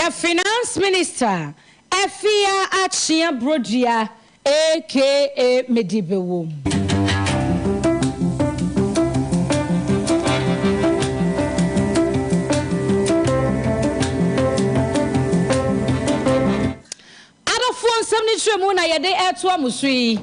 The Finance Minister, Afia Akyea Brodua aka Medibewom. Adɔfoɔ nsɛm no nkyerɛmu na yɛde retoa mo so yi.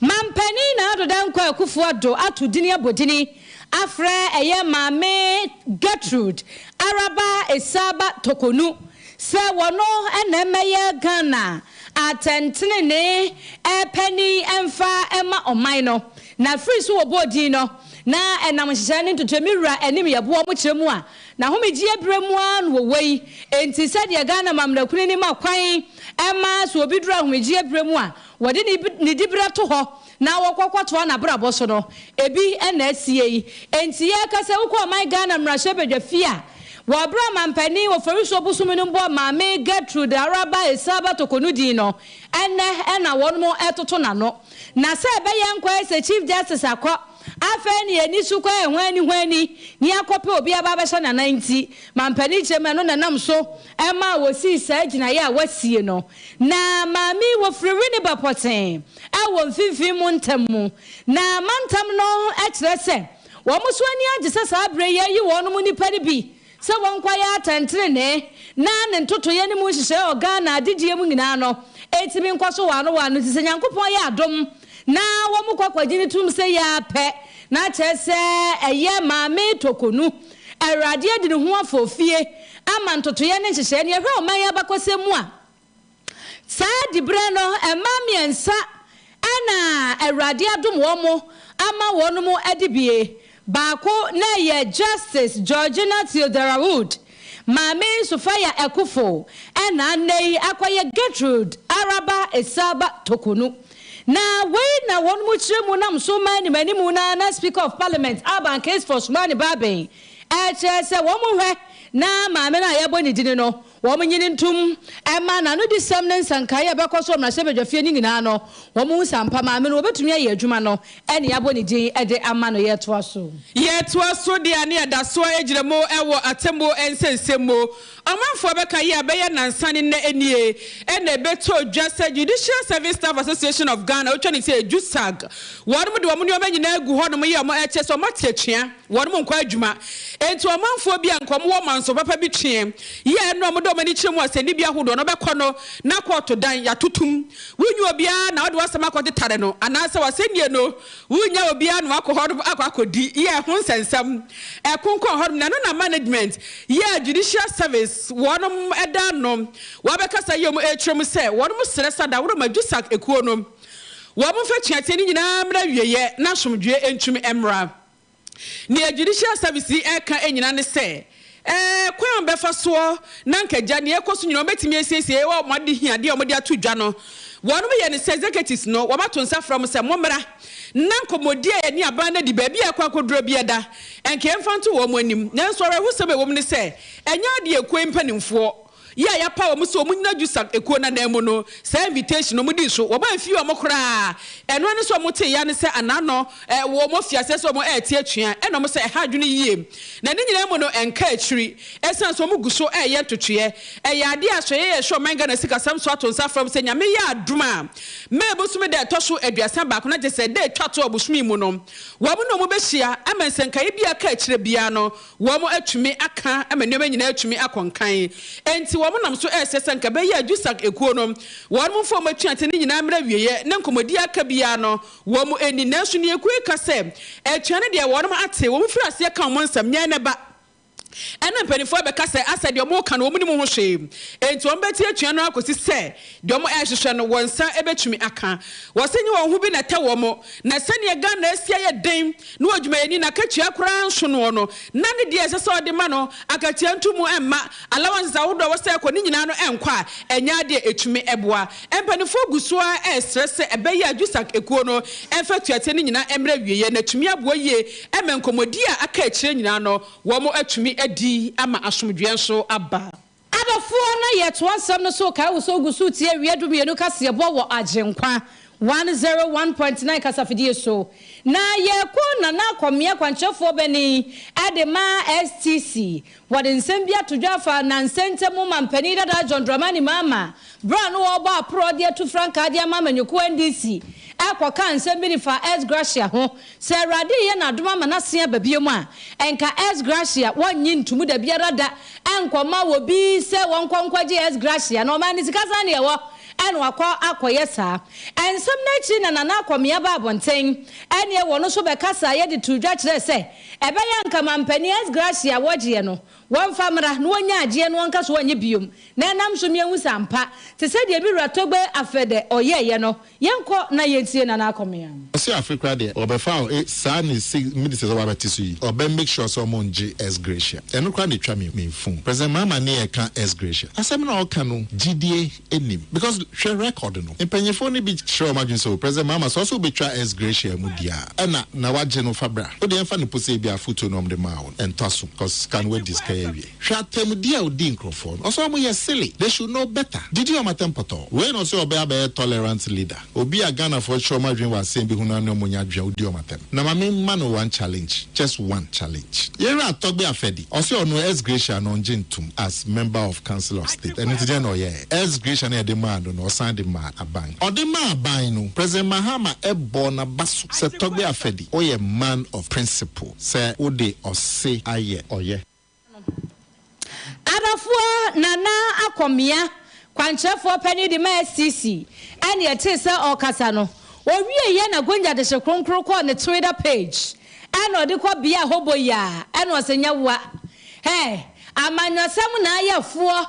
Mampanin Nana Addo Dankwa Akuffo Addo ato dini abɔ dini afrɛ ɛyɛ Maame Gertrude Araba Esaaba Torkornoo sɛ wɔno na ɛmmɛyɛ Ghana atɛntenenee panin mfa mma ɔman no. Na firi so wɔbɔɔ din no, na ɛnam nhyehyɛeɛ ne ntotoeɛ me wura anim yɛboa wɔn kyerɛ mu a, N'ahomegyeɛ berɛ mu ara na wɔwɔ yi, enti sɛdeɛ Ghana amammerɛ kunini ma kwan ma sɛ obi duru ahomegyeɛ berɛ mu a, wɔde ne diberɛ to hɔ na wɔkɔ kɔtoa n'abrabɔ so no, ebi na asie yi. Enti yɛreka sɛ wokɔ ɔman Ghana mmarahyɛbadwafie a, wɔ berɛ a Mampanin Oforisuo bosome no bɔɔ Maame Gertrude Araba Esaaba Torkornoo din no, ɛnnɛ na wɔnom retoto n'ano. Na sɛ ɛbɛyɛ nkɔɛ sɛ Chief Justice akɔ Afei ne ani so kɔ hwani hwani ne akɔpɛ obi aba abɛhyɛ n'anan nti, mampanin kyerɛ mu ɛno na ɛnam so maa wɔsii saa gyinaeɛ a wɔasie no. Na maame yi wɔfiri Winneba pɔtee wɔ mfimfini montam mu. Na mantam no kyerɛ sɛ wɔn nso ani agye sɛ saa berɛ yi ayi wɔnom nnipa no bi Sɛ wɔnkɔyɛ atɛntenenee na ne ntotoeɛ ne mu nhyehyɛeɛ wɔ Ghana adedie mu nyinaa no ɛtumi nkɔ so wɔ ano wɔ ano nti sɛ Nyankopɔn yɛ adom na wɔn kɔ kɔgye no tom sɛ yi ara pɛ na kyerɛ sɛ ɛyɛ Maame Torkornoo Awurade adi ne ho afɔfie ama ntotoeɛ ne nhyehyɛeɛ no yɛhwɛ ɔman yi abakɔsɛm mu a Saa diberɛ no, mmaa mmiɛnsa na Awurade adom wɔn ama wɔn adi bie. Baako na ɛyɛ Justice Georgina Theodora Wood, Maame Sophia Akuffo, ɛna nnɛ yi akɔyɛ Gertrude Araba Esaaba Torkornoo. Na wei na wɔn kyerɛ mu nam so ma anim anim no ara na Speaker of Parliament Alban Kingsford Sumani Bagbin ɛrekyerɛ sɛ wɔn hwɛ na maame no a yɛabɔ ne dini no Wɔnnye no ntom mma n'anodisɛm ne nsankae a ɛbɛkɔ so wɔ mmarahyɛbadwafie no nyinaa no, wɔhu sɛ ampa maame no wɔbɛtumi ayɛ adwuma no ne abɔ ne din de ama no. Yɛtoa so. Yɛtoa so deɛ a ne yɛda so ara gyina mu wɔ atemmuo nsɛnsɛm mu. Ɔmanfoɔ bɛka yɛ a bɛyɛ nnansa ne nnɛ nie na ɛbɛtɔ dwa sɛ Judicial Service Staff Association of Ghana, wotwa ne sɛ JUSAG, wɔnom de wɔn nneɛma nyinaa agu hɔnom yɛ wɔn ɛkyɛ sɛ wɔate atua. Wɔnom nkɔ adwuma. Enti ɔmanfoɔ bi a anka wɔn wɔ manso papa bi tweɛ yɛ ɛno a wɔde wɔn ani kyerɛ mu asɛnnibea ahodoɔ no bɛkɔ no na kɔɔto dan yɛatotom. Wonnya obiara na wode w'asɛm akɔtetare no anaasɛ w'asɛnnie no wonnya obiara na wakɔ hɔnom akɔ akɔdi yɛ ɛho nsɛnsɛm ɛkonkɔn hɔnom na ɛno na management yɛ judicial service wɔnom da ano wɔabɛkasa yɛ wɔn ɛrekyerɛ mu sɛ wɔnom srɛ sɛ adaworoma JUSAG ekuo no wɔn mfa tuateɛ no nyinaa mmra awieɛ na asomdwoeɛ ntumi mmra. Nea Judicial Service yi reka nyinaa ne sɛ, ɛɛ, kwan a wɔbɛfa soɔ na anka agya nea ɛrekɔ so nyinaa wɔbɛtumi asiesie wɔ wɔn adehiadeɛ a wɔde ato dwa no. Wɔnom yɛ no sɛ executives no, wɔato nsa frɛ wɔn sɛ mommra na nkɔmmɔdie a yɛne aban no adi baabi a ɛrekɔ akɔduro bi ɛda, anka yɛmfa nto wɔn anim. Nanso awerɛhosɛm a ɛwɔ mu ne sɛ, ɛnyɛ adeɛ a ekuo yi mpanimfoɔ yi a yɛapaw wɔn sɛ wɔnnyina JUSAC ekuo no ananmu no, saa invitation no wɔdii so. Wɔn amfii wɔn koraa. Ɛno ara ne sɛ wɔtee ya ne sɛ ananɔ wɔ wɔn afi aseɛ sɛ wɔn rete atua ɛna wɔn sɛ ɛha adwene yie. Na ne nyinaa mu no ɛnka akyiri. Ɛsiane sɛ wɔn gu so reyɛ ntotoeɛ. Ɛyɛ adeɛ a Asoɛeɛ a ɛhwɛ ɔman Ghana sikasɛm so ato nsa afrɛ wɔn sɛ Nyame yɛ adom a May bosome da a ɛtɔ so 31 na kyerɛ sɛ da a ɛtwa to wɔ bosome yi mu no wɔn ne wɔn bɛhyia ama nsɛnkaeɛ bi a aka akyire biara no Wɔatumi aka ma nneɛma nyinaa atumi akɔ nkan. Enti wɔnam so resrɛ sɛ anka ɛbɛyɛ a JUSAG ekuo no, wɔn mfa wɔn atuate no nyinaa mmra awieɛ na nkɔmmɔdie a aka biara no, wɔn nni. Nanso nea ekuo yi ka sɛ, atua no deɛ wɔn ate, wɔn firi aseɛ ka wɔn nsɛm, nyɛ ɛnnɛ ba. Ɛna mpanimfoɔ abɛka sɛ asɛ deɛ wɔreka no wɔn nnim ho hwee. Enti wɔbɛte atua no ara kɔsi sɛ deɛ wɔrehwehwɛ no wɔn nsa bɛtumi aka. Wɔse nyɛ wɔn ho bi na ɛtɛ wɔn, na sɛdeɛ Ghana asi ayɛ den na odwumayɛni no akatua koraa nso noɔ no, na ne deɛ ɛsɛ sɛ ɔde ma no, akatua ntomu mma, allowances ahodoɔ a ɛwɔ sɛ ɛkɔ, ne nyinaa no nkɔ a, ɛnyɛ adeɛ a ɛtumi boa. Mpanimfoɔ gu so ara resrɛ sɛ ɛbɛyɛ a JUSAG ekuo no mfa atuateɛ no nyinaa mmra awieɛ na atumi aboa yie ma nkɔmmɔdie a aka akyire nyinaa no wɔatumi adi ama asomdwoeɛ nso aba. Adɔfoɔ, na yɛtoa nsɛm no so, kae wo sɛ wogu so retie awia dumienu kaseɛbɔ wɔ Agyenkwa. 101.9 kasafidie so. Na yɛkɔ Nana Akɔmea kwankyerɛfoɔ bɛne de ma STC. Wɔde nsɛm bi ato dwa afa nnansa ntam mampanin dada John Dramani Mahama berɛ a na ɔrebɔ aporɔ de atu frankaa de ama amanyɔkuo NDC kɔkaa nsɛm bi de faa Ex Gratia ho. Sɛ Awurade reyɛ no adom ama no asen aba biom a, nka Ex Gratia wɔnnye ntomu dabiara da nkɔma obi sɛ wɔnkɔ nkɔgye Ex Gratia na ɔman no sika sɛn na ɛwɔ na wakɔ akɔyɛ saa. Nsɛm no akyiri na Nana Akɔmea baa abɔnten ɛneɛ wɔno nso bɛkasaeɛ de too dwa kyerɛɛ sɛ Ɛbɛyɛ a anka mampanin ex gratia a wɔgyeɛ no, wɔmfa mmra na wɔnya agyeɛ na wɔnka so wɔnnye biom, na ɛnam so meahu sɛ ampa, te sɛ deɛ me wura Togbe Afede ɔyɛeɛ no. Yɛnkɔ na yɛntie Nana Akomea. Ɔse afe koraa deɛ ɔbɛfa o eh saa ne se ministers a wabɛte so yi ɔbɛ make sure sɛ ɔmo ngye ex gratia ɛno koraa na etwa me me fun President Mahama ne ɛka ex gratia asɛm no a ɔka no gyidie nnim because hwɛ record no mpanyinfoɔ no bi kyerɛ wɔn adwene sɛ o President Mahama sɛ ɔsɛ wobɛtwa ex gratia mu deɛ a ɛna na wagye no fa bra wodeɛ mfa no po sɛ ebi afotuo no wɔde maa wo no ɛntɔ asom cause sika no wadi sika yi awie hwɛ atɛmudie a ɔdii nkurɔfoɔ no ɔsɛ wɔn yɛ silly they should know better didi wɔn atɛm pɔtɔɔ wei na ɔsɛ ɔbɛyɛ abɛyɛ tolerant leader obi a Ghanafoɔ kyerɛ wɔn adwene wɔ asɛm bi ho no ano wɔn nya adwene a wodi wɔn atɛm na ma me mma no one challenge just one challenge Yɛwura Tɔgbe Afɛdi ɔsɛ ɔno ex gratia no ɔngye ntom as member of council of state ɛno nti deɛn na ɔyɛɛ ex gratia no a yɛde maa no no ɔsan de maa aban ɔde maa aban no President Mahama bɔɔ naba so sɛ Tɔgbe Afɛdi woyɛ man of principle sɛ wode ɔse ayɛ ɔyɛ. Adafoɔ Nana Akɔmea, kwankyerɛfoɔ panin de ma STC, ɛne ɛtee sɛ ɔrekasa no, ɔwieeɛ na Gonja Dehye Kronkron kɔɔ ne Twitter page ɛna ɔde kɔ bea hɔ boyaa ɛna ɔse nyɛ woa hɛ amanyɔsɛm na ayɛ foɔ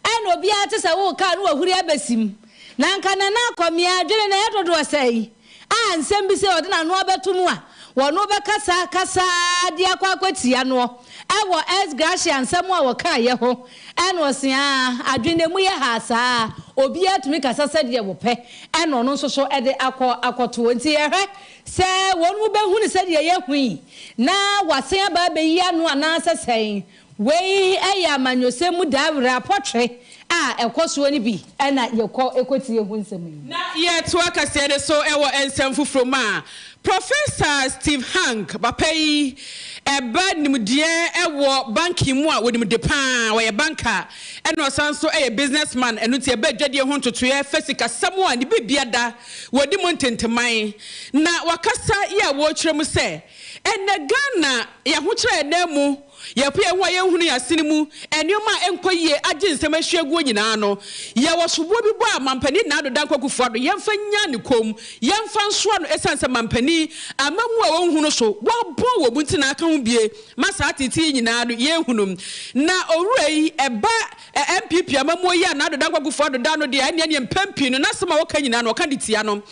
ɛna obiara te sɛ wo kaa no wahuri abɛsim na nka Nana Akɔmea adwene no ɛyɛ dodoɔ sɛn a nsɛm bi sɛ ɔde n'ano abɛto mu a wɔno bɛkasa kasa de akɔ akɔtia noɔ ɛwɔ ex gratia nsɛm a wɔkaeɛ ho ɛna ɔse aa adwene no ɛmu yɛ haa saa obiara tumi kasa sɛdeɛ wɔpɛ ɛna ɔno nso so ɛde akɔ akɔtoɔ nti yɛhwɛ sɛ wɔn mu bɛhunu sɛdeɛ yɛhui na wasen aba abɛyi ano anaasɛ sɛn Wei yɛ amanyɔsɛm mu daawerɛ apɔtwe a ɛkɔ soɔ no bi na yɛkɔ kɔtie ho nsɛm yi. Na yɛtoa kaseɛ no so wɔ nsɛm foforɔ mu a, Professor Steve Hank, papa yi ɛba nimdeɛ wɔ banking mu a ɔnim de pa ara, ɔyɛ banker ɛna ɔsan nso yɛ business man, ɛno nti ɛba adwadie ho ntotoeɛ fa sikasɛm a ne biribiara da wɔdi mu ntenteman. Na wakasa yi a wɔrekyerɛ mu sɛ ɛnnɛ Ghana yɛn ahokyerɛ a ɛnam mu, Yɛpo yɛn ho a yɛnhunu yɛn asene mu nneɛma a ɛnkɔ yie agye nsam ahwie aguo nyinaa no. Yɛwɔ soboɔ bi bɔ a Mampanin Nana Addo Dankwa Akufo-Addo yɛmfa nnya ne kɔn mu, yɛmfa nsoa no ɛsiane sɛ mampanin amammuo a wɔnhu no so wɔabɔn wɔ mu nti na aka ho bie ma saa ateetee yi nyinaa no yɛnhunu. Na owura yi ɛba NPP amammuo yi a Nana Addo Dankwa Akufo-Addo da ano deɛ a ɛnneɛ neɛ mpɛn pii no n'asɛm a ɔka nyinaa no ɔka de tia no.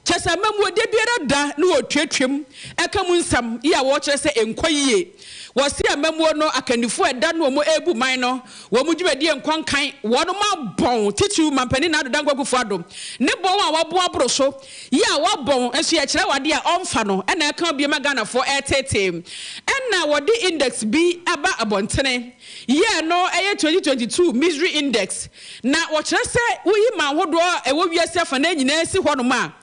Kyerɛ sɛ amammuo da biara da na wɔtuatua mu ɛka mu nsɛm yi a wɔkyerɛ sɛ ɛnkɔ yie. Wɔse amammuo no akandifoɔ a ɛda no wɔn rebu man no, wɔn dwumadie nkɔ nkan, wɔnom abɔn, titiriw Mampanin Nana Addo Dankwa Akufo Addo, ne bɔn a wabɔn aboro so, yi a wabɔn nso yɛkyerɛ wo adeɛ a ɔmfa no na ɛka bio ma Ghanafoɔ ɛreteetee. Ɛna wɔde index bi aba abɔntene, yɛ no ɛyɛ 2022 Misery Index, na wɔkyerɛ sɛ woyi man hodoɔ a ɛwɔ wiase afanaa nyinaa si hɔnom a,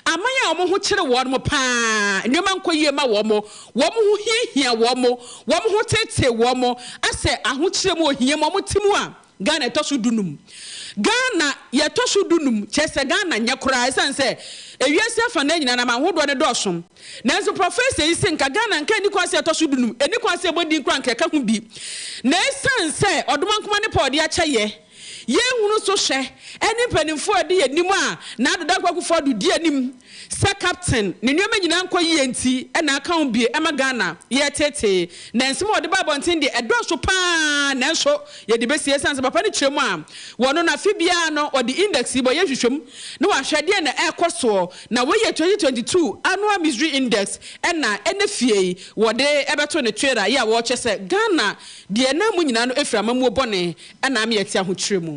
Aman a wɔn ho kyere wɔn pa ara, nneɛma nkɔ yie ma wɔn, wɔn ho hiahia wɔn, wɔn ho teetee wɔn, asɛ ahokyerɛ mu, ohia mu, wɔte mu a, Ghana ɛtɔ so dunum. Ghana yɛtɔ so dunum, kyerɛ sɛ Ghana nyɛ koraa ɛsiane sɛ ewiase afanaa nyinaa no aman hodoɔ no dɔɔso. Nanso Prɔfɛsa yi se nka Ghana nka ɛnni kwan sɛ ɛtɔ so dunum, ɛnni kwan sɛ ɛbɔ din koraa nka ɛka ho bi. Na ɛsiane sɛ Ɔdomankoma ne pɛ a ɔde akyɛ yɛ, Yɛnhunu so hwɛ ne mpanimfoɔ a ɛdi yɛn anim a Nana Addo Dankwa Akufo Addo di anim sɛ captain ne nneɛma nyinaa nkɔ yie nti na aka ho bie ɛma Ghana yɛreteetee na nsɛm a ɔde ba abɔnten deɛ ɛdɔɔso pa ara nanso yɛde bɛsie ɛsiane sɛ papa no kyerɛ mu a wɔno no afe biara no ɔde index yi bɔ yɛ nhwehwɛmu na wahwɛ deɛ na ɛrekɔ soɔ na wei yɛ 2022 annual misery index ɛna ɛnɛ fie yi wɔde ɛbɛto ne Twitter yɛ a wɔrekyɛ sɛ Ghana deɛ ɛnam mu nyinaa no ɛfiri amammuo bɔne Ɛna ama yɛte ahokyerɛ mu.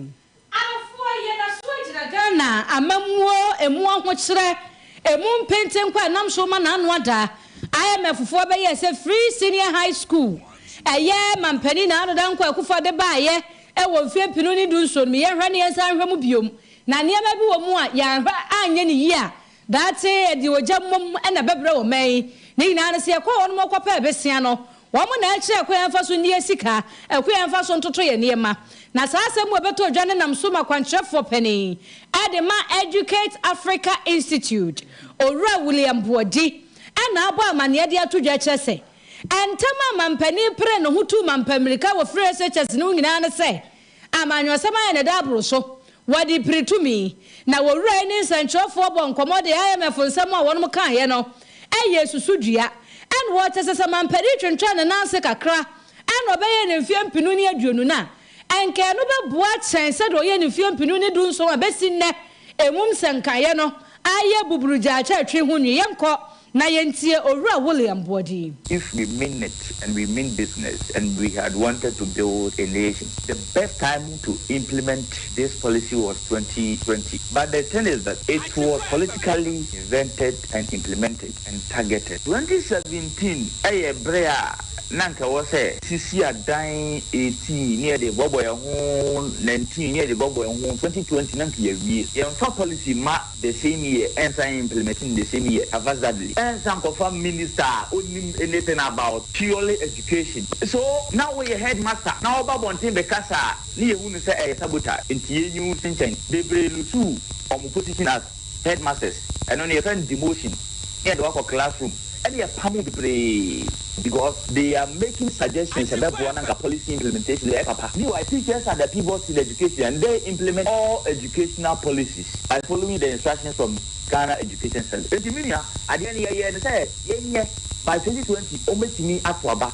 Adɔfoɔ, yɛda so agyina Ghana amammuo ɛmu ahokyerɛ, ɛmu mpentenkwa a ɛnam so ma n'ano ada. IMF foɔ bɛyɛɛ sɛ Free Senior High School, ɛyɛ Mampanin Nana Addo Dankwa Akufo de baeɛ wɔ mfeɛ mpenu ne du nson mu. Yɛnhwɛ na yɛnsan nhwɛ mu biom. Na nneɛma bi wɔ mu a yɛanhwɛ anyɛ no yie a, Daakye yɛde ogya mmom na ɛbɛbrɛ ɔman yi. Ne nyinaa ne sɛ yɛkɔɔ hɔnom kɔpɛɛ bɛsia no, wɔn na ɛkyerɛɛ kwan a yɛmfa so nni yɛn sika, ɛkwan a yɛmfa so ntoto yɛn nneɛma. Na saa asɛm mu a ɛbɛtɔ dwa no nam so ma kwankyerɛfoɔ panin de ma Educate Africa Institute, Owura William Boadi na abɔ amanneɛ de ato dwa kyerɛ sɛ, ntɛm a mampanin peree ne ho tuu mampammirika wɔ Free SHS no nyinaa ne sɛ amanyɔsɛm ayɛ ne dɛ aboro so. Wɔde pere tumi. Na wɔwura yi ne nsɛnkyerɛwfoɔ bɔ nkɔmmɔ de IMF nsɛm a wɔnom kaeɛ no yɛ susudua. Ɛna wɔkyɛ sɛ sɛ mampanin twentwɛn ne nan ase kakra ɛna ɔbɛyɛ no mfeɛ mpenu ne aduonu no a, ɛnka ɛno bɛboa kyɛn sɛdeɛ ɔyɛɛ no mfeɛ mpenu ne dunson a bɛsi nnɛ ɛmum sɛ nkaeɛ no ayɛ buburugyaa twe ho nwi. Yɛnkɔ na yɛntie Owura William Boadi. If we mean it and we mean business and we had wanted to build a nation, the best time to implement this policy was 2020. But the thing is that it was politically invented and implemented and targeted. 2017 ɛyɛ berɛ a na anka ɛwɔ sɛ sisi adan 18 ne yɛde bɔbɔ yɛn ho, 19 ne yɛde bɔbɔ yɛn ho, 2020 na anka yɛawie. Yɛmfa policy mma the same year ɛnsan implement no the same year haphazardly, ɛnsan nkɔfa minister a ɔnnim anything about purely education. So na woyɛ headmaster na woba abɔnten bɛkasa a ne yɛhu no sɛ ɛyɛ sabotage nti yɛnyi wo nsi nkyɛn. Bebree lusuu wɔn position as headmasters, ɛno no yɛfrɛ no demotion ne yɛde wo akɔ classroom ɛne yɛpamo bebree because they are making suggestions ɛbɛboa na anka policy implementation ɛyɛ papa. Meanwhile teachers are the pivots in education and they implement all educational policies by following the instructions from Ghana Education Service. Enti me nua, adeɛ no yɛyɛɛ no sɛ yɛnyɛ by 2020 wɔbɛtumi ato aba.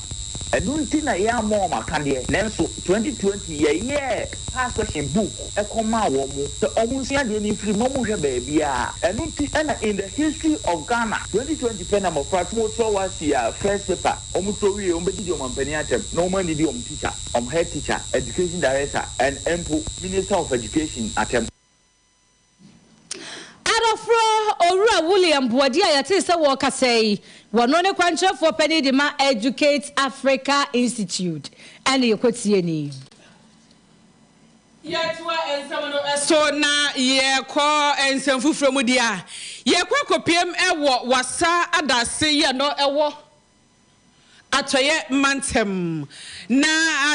Ɛno nti na yɛammɔ wɔn akadeɛ. Nanso 2020 yɛyɛɛ past question book kɔmaa wɔn sɛ wɔnsua adeɛ no mfiri mu na wɔnhwɛ baabiara. Ɛno nti na in the history of Ghana, 2020 pɛ na mmɔfra wɔtwerɛ WASSCE a first paper, wɔtwerɛ wie wɔbɛdidi ɔmampanin atɛm na wɔannidi wɔn teacher, wɔn head teacher, education director and mpo minister of education atɛm. Adɔfoɔ, Owura William Boadi a yɛtee sɛ wɔrekasa yi, wɔno ne kwankyerɛfoɔ panin de ma Educate Africa Institute ɛne yɛkɔtie ni. Yɛtoa nsɛm no so na yɛkɔ nsɛm foforɔ mu deɛ a, yɛkɔ akɔpiem wɔ Wassa Adase yɛ no wɔ Atɔeɛ mantam. Na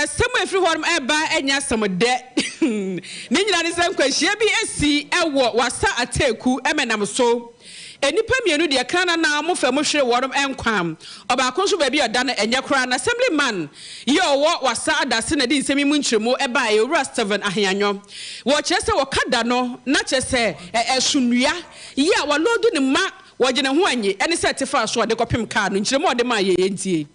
asɛm a ɛfiri hɔ nom reba nyɛ asɛm dɛ. Ne nyinaa ne sɛ nkwanhyia bi asi wɔ Wassa Ateku Mɛnam so. Nnipa mmienu deɛ kan na na wɔfa mu hwere wɔn nkwa. Ɔbaako nso baabi a ɔda no ɛnyɛ koraa. Na Assemblyman yi a ɔwɔ Wassa Adase na ɛde nsɛm yi mu nkyerɛmu baeɛ, Owura Stephen Aheanyo. Wɔkyerɛ sɛ wɔka da no na kyerɛ sɛ ɛso nnua yi a wɔaloodu no ma Wɔgye ne ho annye, ɛne sɛ ɛte faa so a ɔde kɔpem kaa no, nkyerɛmu a ɔde maa yɛn, yɛntie.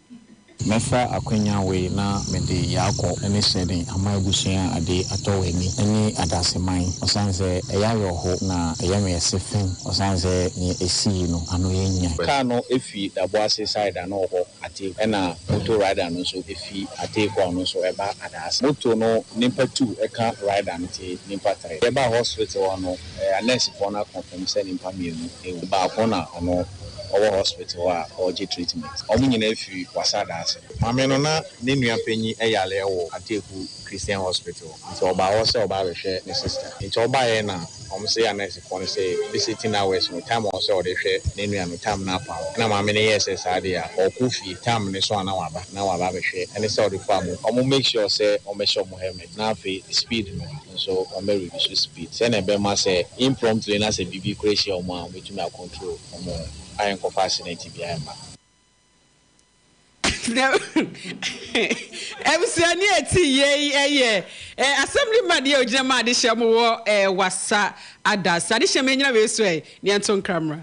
Mɛfa akwanya wei na mede Yaakɔ ne Sɛden ama abusua a ade atɔ wɔ ani ne adaseman, ɔsiane sɛ ɛyɛ awerɛho na ɛyɛ me ɛse fem ɔsiane sɛ nea ɛsii no ano yɛ nya. Car no fi Daboase side a na ɔkɔ Ateeku ɛna motor rider no nso fi Ateeku a ɔno nso ɛba Adaase. Motor no nimpa two ɛka rider no nti nimpa three. Yɛbaa hospital hɔ no Anɛɛsefoɔ no akɔnfɛm sɛ nimpa mienu ewu. Baako na ɔno ɔwɔ hospital hɔ a ɔregye treatment. Ɔmo nyinaa firi Wassa Adaase. Maame no na ne nua panyin yare wɔ Ateku Christian Hospital nti ɔbaa hɔ sɛ ɔba abɛhwɛ ne sister. Nti ɔbaeɛ na ɔmo se anɛɛsefoɔ no sɛ visiting hours no time a ɔwɔ sɛ ɔde hwɛ ne nua no time no apa hɔ. Ɛna maame no yɛɛ sɛ saa deɛ a ɔɔkɔ fie time no so a na waba na waba abɛhwɛ ɛne sɛ ɔde faa mu. Ɔmo make sure sɛ ɔmo bɛhyɛ ɔmo helmet na afei speed no nso wɔn bɛ reduce speed sɛnea ɛbɛma sɛ impromptly na sɛ biribi koraa hyia wɔn a wɔbɛtumi a control wɔn ho a ɛnkɔfa accident biara mma. Abusuani a ɛte yei yɛ Assemblyman yi a ɔgyina ma adehyɛ mo wɔ Wassa Adase. Adehyɛ mo yɛnyina wei so ɛ, ne yɛnto nkra mmra.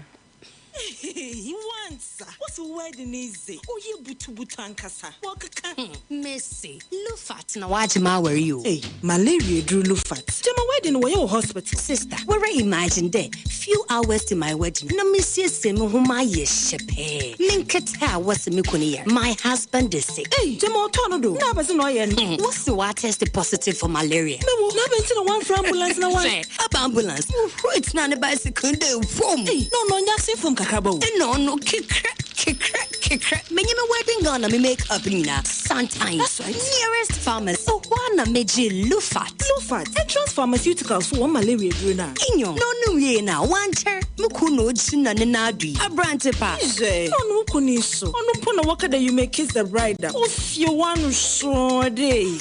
Eii wansa wose wo wedding yi dze ɔyɛ butubutu ankasa wɔkeka ho. Mese Lufat na wagye m'awar yi o. Ei malaria eduru Lufat. Gyama wedding no wɔyɛ wɔ hospital. Sister, woara imagine dɛ few hours to my wedding na mesiesie me ho mayɛ hyɛpɛɛ, me nketse a wɔse me kun yar, my husband is sick. Ei gyama ɔtɔɔ no do na abɛdze na ɔyɛ no. Wɔse ɔatest positive for malaria. Mewo, na abɛn ntsi na wɔammfrɛ ambulance na wɔan. Hwɛ, Aba ambulance mu huro tena ne bicycle dɛ vroom. Ei na ɔno ɔnyɛ ase fam kakraba o. Nna ɔno kekrɛ kekrɛ kekrɛ menye me wedding gown na me make up nyinaa santan. That's right. Nearest pharmacy hɔ a na megyee Lufat. Lufat, Entrance Pharmaceuticals fo wɔn malaria duro no a. Nyew, na ɔnom wiei no a ɔannkyɛr. Me kun na ogyina ne nan do yi. Aberante pa. Hwɛ, na ɔno wo kun yi so, ɔno mpo na wɔka dɛ you may kiss the bride a, ofie w'ano srɔɔ dɛ.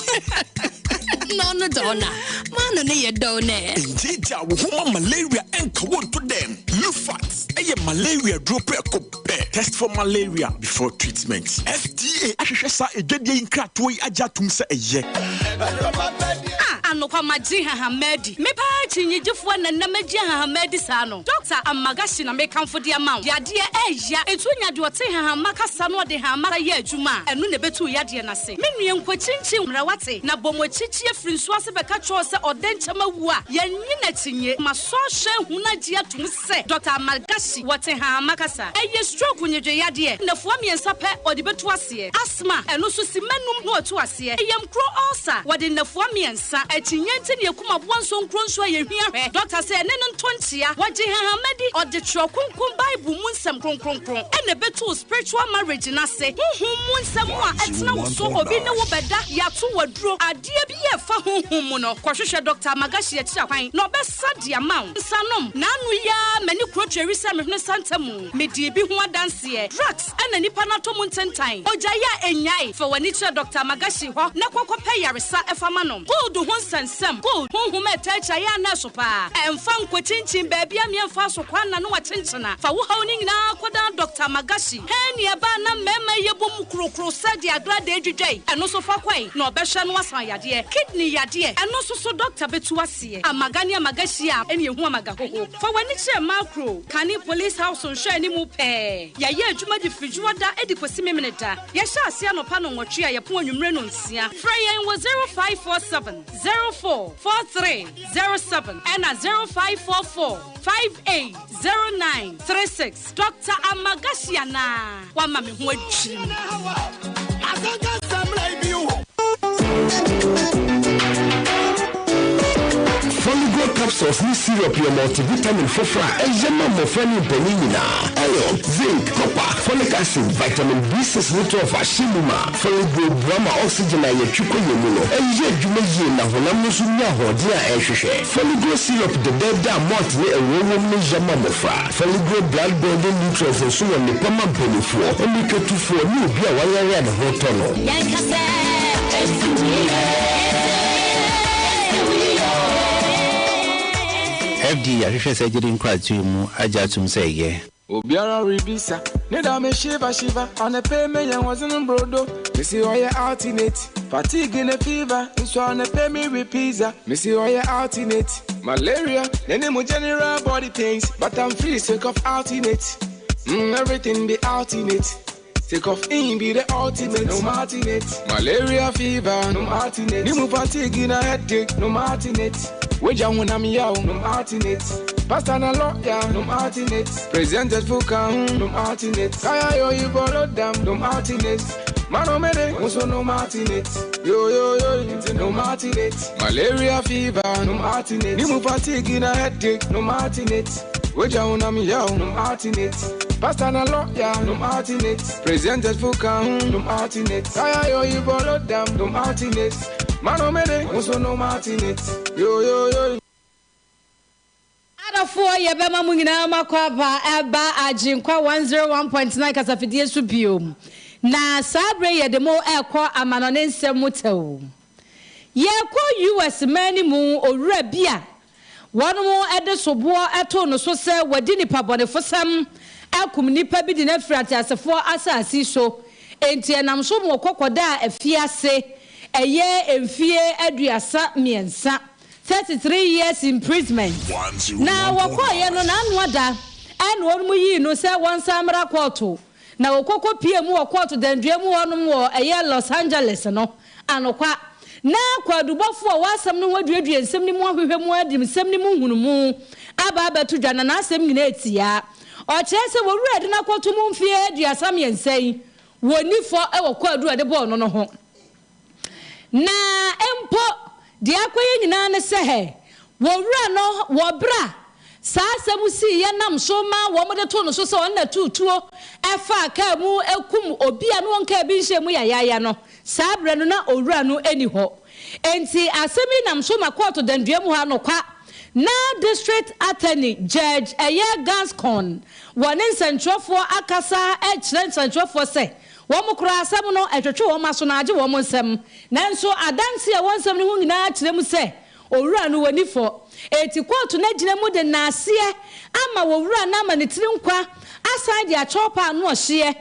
Na ɔno dze ɔno a, m'ano no yɛ dɛw nɛ. Ngyeegyaa wo ho ma malaria nka wo nto dɛm. Lufat yɛ malaria duro prɛko pɛ. Test for malaria before treatment. FDA ahwehwɛ saa adwadie yi nkratoɔ yi agye atom sɛ ɛyɛ. Ah, anokwa magye nhahamma adi. Me paa kyinnyegyefoɔ na nnɛ magye nhahamma adi saa no. Dɔkta Amagashi na mekamfo de ama wo. Yadeɛ ɛɛya, enti wonya deɛ ɔte nhahamma kasa na ɔde nhahamma yɛ adwuma a, ɛno na ɛbɛtu wo yadeɛ no ase. Me nua nkɔkyinkyin mmra wate, na bɔ mo akyikyi afiri nsuo ase bɛka kyerɛ wo sɛ ɔdɛ nkyɛm awu a, yɛnnye no akyinnye. Masɔ ahwɛ ahunu agye atom sɛ Dɔkta Amalgashi wɔ Tehama kasa. Ɛyɛ stroke nnwedwe yadeɛ, nnafua mmiɛnsa pɛ ɔde bɛtu aseɛ. Asthma, ɛno nso simma num na watu aseɛ. Yamkuro ulcer, wɔde nnafua mmiɛnsa. Akyinnye nti na yɛkum aboa nsonkuro nso a yɛhwia hwɛ. Dɔkta sɛ ɛne no nto nkyea. Wɔgye hahama di, ɔde Twerɛ Kronkron Bible mu nsɛm kronkronkron na ɛbɛtu wo spiritual marriage no ase. Honhom mu nsɛm a ɛtena wo so, obi ne wo bɛda, yɛato wo aduro, adeɛ bi a ɛfa honhom mu no, kɔhwehwɛ Dɔkta Magashi akyiri akwan na ɔbɛsa de ama wo. Nsanom, N'ano yi ara m'ani kuro tweri sɛ me hwene santa mu. Medii bi ho adanseɛ. Drugs na nipa no atɔ mu ntentan. Ogyae a ɛnnyae. Fa w'ani kyerɛ Dɔkta Magashi hɔ na kɔ kɔpɛ yaresa fa ma no. Gold ho nsɛnsɛm, Gold, honhom a ɛtaa akyi ayɛ a na ɛso paa. Ɛmfa nkɔkyinkyin baabi a mmea mfa so kwan na ne wakyenkyena. Fa wo haw no nyinaa kɔdan Dɔkta Magashi. Hɛn nea ɛbaa na mmarima yi yɛbɔ mu krokro sɛ deɛ agradaa dwidwae. Ɛno nso fa kɔe na ɔbɛhwɛ na wasan yadeɛ. Kidney yadeɛ, ɛno nso so dɔkta bɛtu aseɛ. Amaga ne amaga hyia a, ɛne ɛhu amaga hoho. Fa w'ani kyerɛ Makro, Kane Police House nhwɛanimu pɛɛ. Yɛyɛ adwuma de firi Dwoɔda de kɔsi Memeneda. Yɛhyɛ aseɛ anɔpa nnɔnwɔtwe a yɛpɔn anwummere nnɔnsia. Frɛ yɛn wɔ 0547 04 43 07 ɛna 0544 58 09 36. Dɔkta Amagashi anaa? Wama me ho adwiri me. Foligo capsules ne syrup yɛ multivitamin foforo a ɛyɛ ma mmofra ne mpanyin nyinaa. Iron, zinc, copper, folic acid, vitamin B6 ne 12 ahyɛ mu ma. Foligo boa ma oxygen a yɛtwe kɔ yɛn mu no yɛ adwuma yie na honam no nso nya ahoɔden a ɛhwehwɛ. Foligo syrup dɛdɛɛdɛ a malt ne ɛwoɔ wom no yɛ ma mmofra. Foligo blood building nutrients nso wɔ nnepa ma mpanimfoɔ, mmirikatufoɔ ne obi a wayare a ne ho retɔ no. Yɛnka sɛ ɛsi wo FDA ahwehwɛ saa gyidi nkratoɔ yi mu agye atom sɛ ɛyɛ. Obiara rebisa ne da me shiva shiva Anɔpa me yɛn wɔdze brodo Missy ɔyɛ alternate Fatigue ne fever Nso anɔpa me we pizza Missy ɔyɛ alternate Malaria Nene mu general body pains But I'm free sake of alternate Everything be alternate Take off in be the ultimate, no alternate. Malaria fever, no alternate. Nimu fatigue na headache, no alternate. Weja when I'm yow, no alternate. Pastor na lawyer, no alternate. Presented for no alternate. Kaya yo you borrow them, no alternate. Mano mede, also no alternate. Yo yo yo, no alternate. Malaria fever, no alternate. Nimu fatigue na headache, no alternate. Weja when I'm yow, no alternate. Pastor na lawyer, no alternate. Presented for no alternate. Kaya yo you borrow them, no alternate. Mano mede, also no alternate. Yo yo yo. Adɔfoɔ yɛbɛma mo nyinaa moakɔ aba ɛba Agyenkwa 101.9 kasafidie so bio. Na saa berɛ yi yɛde mo rekɔ amanɔne nsɛm mu tɛw. Yɛrekɔ US man no mu owura bi a wɔn de soboɔ too no so sɛ wadi nipa bɔnefosɛm akum nipa bi de no afiri ateasefoɔ asase so. Enti ɛnam so ma ɔkɔ kɔdaa afiase ɛyɛ mfie 33, 33 years imprisonment. Na wɔkɔeɛ no n'ano ada ɛna wɔn yii no sɛ wɔnsan mmra kɔɔto. Na wɔkɔkɔ pie mu wɔ kɔɔto dandua mu hɔnom wɔ ɛyɛ Los Angeles no anokwa. Na kwadubɔfoɔ a wɔasɛm no ho aduadua nsɛm no mu ahwehwɛ mu adi nsɛm no mu nhunumu aba abɛto dwa na n'asɛm nyinaa etia. Ɔkyerɛ sɛ wɔwura de no akɔto mu mfeɛ 33 yi wɔnni fɔ wɔ kwadu a ɛde bɔɔ no no ho. Na mpo deɛ akɔyɛ nyinaa ne sɛ hɛ wɔwura no wɔ berɛ a saa asɛm sii yɛnam so ma wɔn de to no so sɛ ɔno na tutuo ɛfa kaa mu ekum obi a no wɔn kaa bi nhyɛ mu yayaaya no saa berɛ no na owura no ani hɔ. Enti asɛm yi nam so ma kɔɔto dandua mu ha no kwa. na District Attorney Judge ɛyɛ Gascon wɔ ne nsɛntwerɛfoɔ akasa kyerɛ nsɛntwerɛfoɔ sɛ wɔn koraa asɛm no ɛtwetwe wɔn aso na agye wɔn nsam. Nanso adanseɛ a ɛwɔ nsɛm no ho nyinaa kyerɛ mu sɛ owura no wɔnni fɔ. Enti kɔɔto no agyina mu de nnaaseɛ ama owura no ama ne tiri nkwa asan de akyɛw pa ano ɔhyeɛ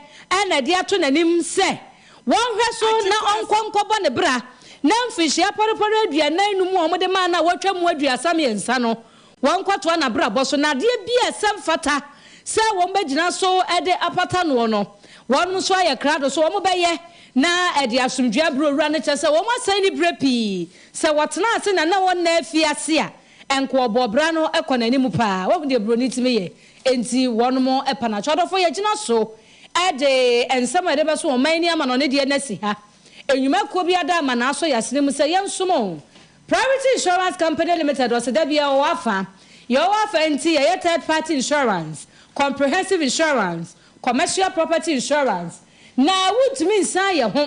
na ɛde ato n'anim sɛ wɔnhwɛ so na ɔnkɔ nkɔbɔ ne bra na mfirihyia pɔrepɔre 45 a wɔde maa no a watwa mu 33 no wɔnkɔtoa n'abrabɔ so na adeɛ bi a ɛsɛ mfata sɛ wɔbɛgyina so de apata noɔ no wɔn nso ayɛ krado so wɔbɛyɛ na ɛde asomdwoeɛ abrɛ owura no kyerɛ sɛ wɔasɛe ne berɛ pii sɛ wɔtena ase na na wɔnna afiase a ɛnka ɔbɔɔ bra no kɔ n'anim paa. Wahu deɛ buroni tumi yɛ? Enti wɔnom pa no akyɛ. Ɔdɔfoɔ yɛgyina so de nsɛm a yɛde bɛso ɔman yi amanɔne deɛ no asi ha. Nnwuma kuo bi ada ama na asɔ yɛn asene mu sɛ yɛnsom o. Priority Insurance Company Limited ɔse da biara ɔwɔ afa. Yɛwɔ afa nti yɛyɛ third party insurance, comprehensive insurance, commercial property insurance na wontumi nsan yɛn ho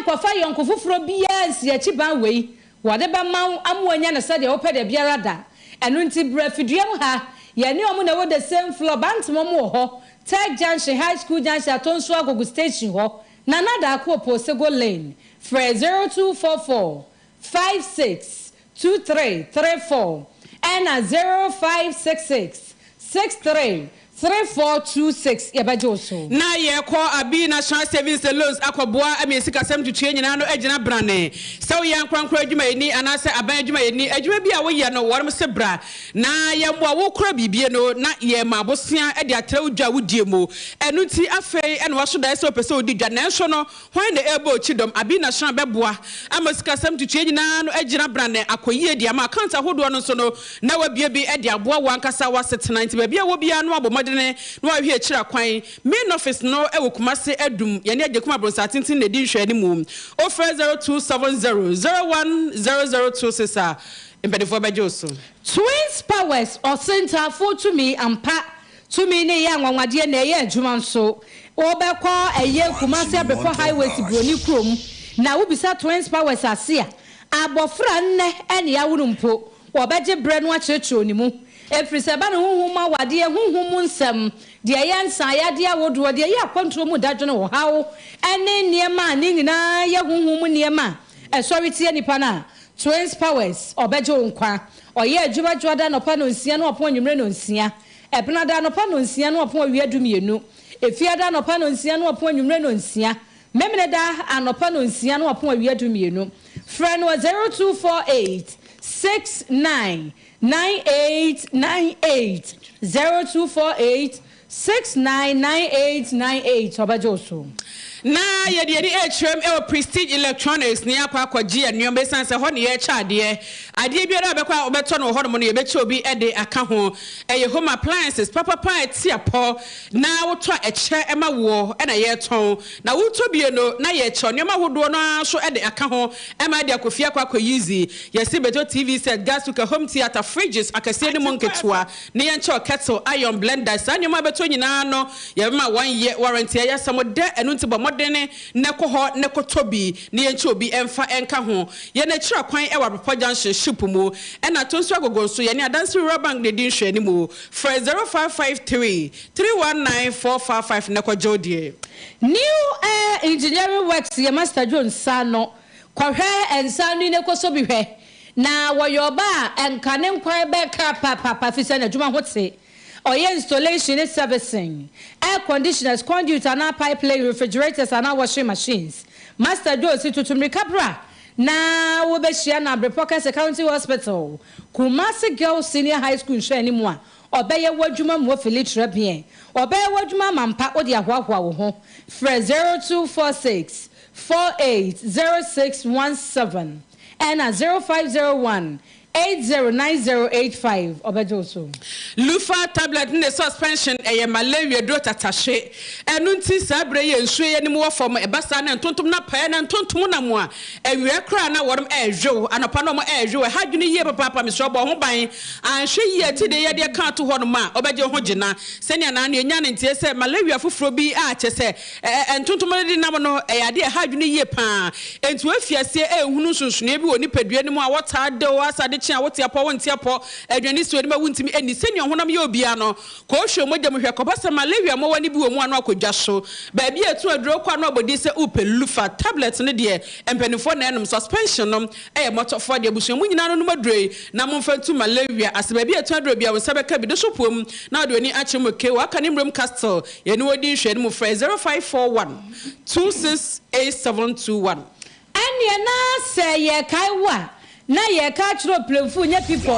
nkɔfa yɔnko foforɔ biara nsi akyi ban wei wɔde bɛma wo ama woanya no sɛdeɛ wopɛ dabiara da. Ɛno nti bra Fiduam ha, yɛne wɔn na ɛwɔ the same floor, Bantam wɔn wɔ hɔ, Tech Junction, High School Junction, Atonsu Agogo Station hɔ, Nana Daako Oposego Lane, frɛ 0244 56 23 34 ɛna 0566 63 3426 yɛbɛgye wo so. Na yɛkɔ Abi National Savings and Loans akɔboa ama yɛn sikasɛm ntotoeɛ nyinaa no agyina brane. Sɛ woyɛ ankorankoro adwumayɛni anaasɛ aban adwumayɛni, adwuma bi a woyɛ no wɔnom se bra na yɛmmoa wo kora biribie no na yɛma abosea de atrɛ wo dwa a wodie mu. Ɛno nti afei na woaso daeɛ sɛ wopɛ sɛ wodi dwa nanso no Hwan na ɛrebɔ okyi dɔm? Abi Nashran bɛboa ama sikasɛm ntotoeɛ nyinaa no agyina brane akɔ yie de ama accounts ahodoɔ no nso no na wabue bi de aboa wo ankasa w'asetena nti baabi a wɔ biara no abɔ mmɔdene na wahwehwɛ akyiri akwan. Main office no wɔ Kumase Adum yɛne Agyekum Abronsah Tenten na ɛdi nhwɛanimu. Wofrɛ 0270 010026 a mpaninfoɔ bɛgye wo so. Twins Powers Ɔsentaafoɔ tumi ampa Tumi no yɛ anwanwadeɛ na ɛyɛ adwuma nso. Wobɛkɔ ɛyɛ Kumasi Abrepɔ Highways Broni kurom na wobisa Twins Powers ase a, abɔfra nnɛ ɛne awo no mpo, wɔbɛgye berɛ no akyerɛkyerɛ ne mu. Ɛfiri sɛ ɛba no honhom mu awadeɛ, honhom mu nsɛm, deɛ ɛyɛ nsaeyadeɛ ahodoɔ, deɛ ɛyɛ akwantuo mu dadwene, ɔhaw, ɛne nneɛma a ne nyinaa yɛ honhom mu nneɛma a ɛsɔre tia nipa no a, Twins Powers ɔbɛgye wo nkwa. Ɔyɛ adwuma dwoada anɔpa nonsia ne ɔpɔn anwummere nonsia. Ɛbenada anɔpa nnɔnsia ne ɔpɔn awia dumienu, Efiada anɔpa nnɔnsia ne ɔpɔn anwummere nnɔnsia, Memeneda anɔpa nnɔnsia ne ɔpɔn awia dumienu. Frɛ no wɔ 0248 69 98 98, 0248 69 98 98, ɔbɛgye wo so. Na yɛde yɛn ani rekyerɛm wɔ Prestige Electronics na yɛakɔ akɔgye yɛn nneɛma esiane sɛ ɛhɔ na yɛrekyɛ adeɛ. Adeɛ biara a wobɛkɔ a wobɛtɔ no wɔ hɔnom no yɛbɛkyɛ obi de aka ho. Ɛyɛ home appliances papapa a ɛte apɔ na wotɔ a ɛkyɛ ma woɔ na yɛretɔn. Na wotɔ bie no na yɛrekyɛ nneɛma ahodoɔ no ara nso de aka ho ma de akɔ fie akɔ akɔ use. Yɛse bɛtɔ TV set, gas cooker, home theatre, fridges akɛseɛ ne mu nketewa ne yɛnkyɛ wo kettle, iron, blender, saa nneɛma a wobɛtɔ nyinaa no yɛbɛma wɔn yɛ warranty ɛyɛ asɛm dɛ ɛno nti bɔ mmɔden na kɔ hɔ na kɔtɔ bi na yɛnkyɛ obi mfa nka ho. Yɛn akyiri akwan wɔ Abrepɔ Junction ship mu ɛna Tonsu Agogo nso yɛne Adansi Rural Bank na ɛdi nhwɛanimu. Frɛ 0553 319 455 na kɔgye wo deɛ. New Air Engineering Works yɛ Master Joe nsa ano kɔhwɛ nsa ano yi na kɔsɔ bi hwɛ Na wɔyɛ ɔba a nka ne nkwan bɛka papaapa fisɛ n'adwuma ho te. Ɔyɛ installation ne servicing, air conditioners, conduit anaa pipe laying, refrigerators anaa washing machines. Master Joe se tutu mmirika bra na wobɛhyia no Abrepɔ Kɛse County Hospital, Kumasi Girls Senior High School nhwɛanim a ɔbɛyɛ w'adwuma ma woafili trɛbeɛ. Ɔbɛyɛ w'adwuma ama mpa wode ahoahoa wo ho. Frɛ 0246 48 0617. Ɛna 0501 809085 ɔbɛgye wo so. Lufa tablet ne suspension ɛyɛ malaria duro tatahwe. Ɛno nti saa berɛ yi a nsuo yi anim wɔ fam, ɛba saa na ntontom no apae na ntontom nam a, awia koraa na wɔnom ɛrehwew, anɔpa na wɔn ɛrehwew, ɛha adwene yie papaapa, mesrɛ wo bɔ ho ban, anhwɛ yie a ti deɛ yɛde ɛka ato hɔ nom a, wobɛgye wo ho gyina. Sɛnea naano yɛnyaa no nteɛ sɛ malaria foforɔ bi a kyerɛ sɛ Ɛ-ɛ ntontom no de nam no, ɛyɛ ade a ɛha adwene yie pa ara. Enti wɔafi aseɛ rehunu nsonsonoeɛ bi wɔ nipadua no mu a wɔtaa de o, asa de kye a wote apɔ wonte apɔ, aduane si w'anim a wontumi nni, sɛnea ɔhonam yɛ obiara no, kɔhwɛ mogya mu hwɛ kɔba sɛ malaria mmoawa no bi wɔ mu a na wakɔ dwa so. Baabi a ɛto aduro kɔ a na wabɔ din sɛ wopɛ Lufa tablet no deɛ mpanimfoɔ na ɛnom, suspension no yɛ mmɔtɔfoɔ deɛ. Abusua mu nyinaa no nom aduro yi na momfa ntu malaria ase. Baabi a ɛto aduro biara wo nsa bɛka bi. De so poam na wode w'ani akyerɛ mu ke waka ne Mmerem Castle yɛne wo di nhwɛanimu frɛ 0541 268721. Ɛnneɛ na sɛ yɛrekae wo a, na yɛreka akyerɛ Opremfo nyɛ Pipɔ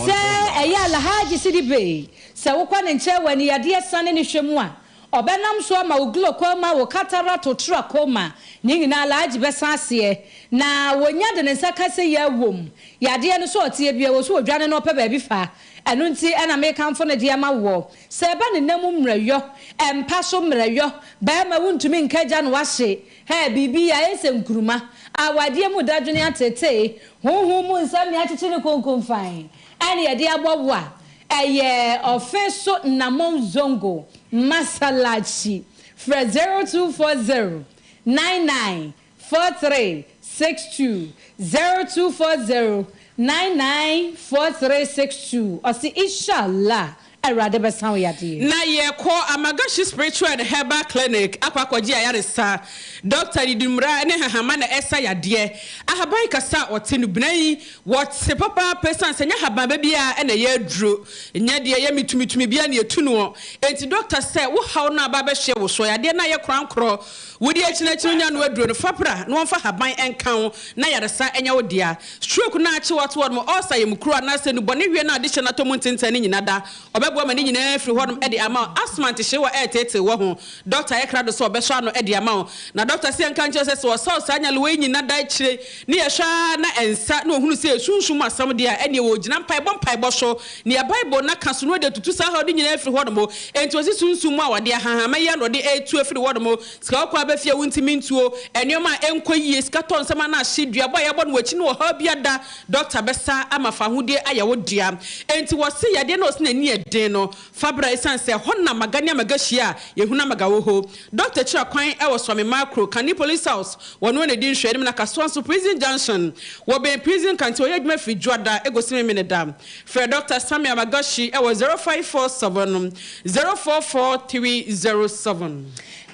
sɛ ɛyɛ Alhaji Sidibe. Sɛ wokɔ ne nkyɛn wɔ aniyadeɛ sane ne hwɛ mu a, ɔbɛnam so ama wo glaucoma, wo cataract, wo trachoma, ne nyinaa Alhaji bɛsa aseɛ. Na wɔnya de ne nsa ka sɛ yɛ wom. Yadeɛ no sɛ ɔteɛ biara, wɔ so ɔdwane na ɔpɛ baabi fa. Ɛno nti na mekamfo no de ama woɔ. Sɛ ɛba ne nna mu mmerɛyɔ, mpa so mmerɛyɔ, barima wontumi nka gya no ahye, Hɛ, biribi ayɛ sɛ nkruma, awadeɛ mu dadwene ateetee, honhom mu nsɛm nea akyekyere konkonfan, ɛne yɛde abɔ wo a, ɛyɛ ɔfe so nnamɔn zongo masalachi. Frɛ 0240 99 43 62, 0240 99 43 62. Ɔse Ishallah Awurade bɛsa wo yadeɛ. Na yɛkɔ Amagashi Spiritual and Herbal Clinic akɔ akɔgye ayaresa. Dɔkta de dummura ne hahama na ɛsa yadeɛ. Ahaban kasa a ɔte no bena yi, wɔte papaapa ɛsiane sɛ ɛnyɛ ahaban ba biara na ɛyɛ aduro. Nyɛ deɛ ɛyɛ metumitumi biara na yɛtu noɔ. Enti dɔkta sɛ wo haw no aba abɛhyeɛ wo soɔ, yadeɛ no ayɛ korankorɔ, Wodi akyinakyini onya no aduro no, fa bra na wɔmfa haban nka wo na yaresa nyɛ wo dea. Stroke no a akye wo ato hɔnom, ulcer, yamukuro anaasɛ nnubɔne weɛ no a adehyɛ no atɔ mu ntentan no nyina da. Ɔbɛboa ma ne nyinaa afiri hɔnom de ama wo. Asthma ntehyeewa a ɛreteetee wɔ ho, dɔkta ayɛ krado sɛ ɔbɛsɔ ano de ama wo. Na dɔkta se yɛnka nkyerɛ wo sɛ, sɛ ɔsa wo saa nyarewa yi nyina da akyire ne yɛhwɛ ara na ɛnsa na ɔhunu sɛ ɛyɛ sunsum mu asɛm deɛ a, ɛnneɛ ɔgyina mpaebɔ mpaebɔ so. Nea Bible no ka so no, ɔde atutu saa haw no nyinaa afiri hɔnom. Enti ɔse sunsum mu a wɔde ahahamma yi ano de retu afiri hɔnom, sika kɔkɔɔ aba fie a wontumi ntuo, nneɛma a ɛnkɔ yie, sika tɔ nsɛm anaa ahye, duabɔ a yɛabɔ no wɔ akyi ne ɔhaw bi ada, dɔkta bɛsa ama fahodie ayɛ wo dea. Enti wɔse yadeɛ no a ɔse n'ani yɛ den no, fa bra esiane sɛ ɛhɔ na maga ne amaga hyia a, yɛhunu amaga wɔ hɔ. Dɔkta kyerɛ kwan wɔ Suame Makro, Kani Police House, wɔno na ɛdi nhwɛanim na Kasoa nso Prison Junction, wɔbɛn Prison Canteen, wɔyɛ adwuma firi Dwoada ɛkɔsi Memeneda. Frɛ Dɔkta Sammy Amagashi wɔ 0547 044 307.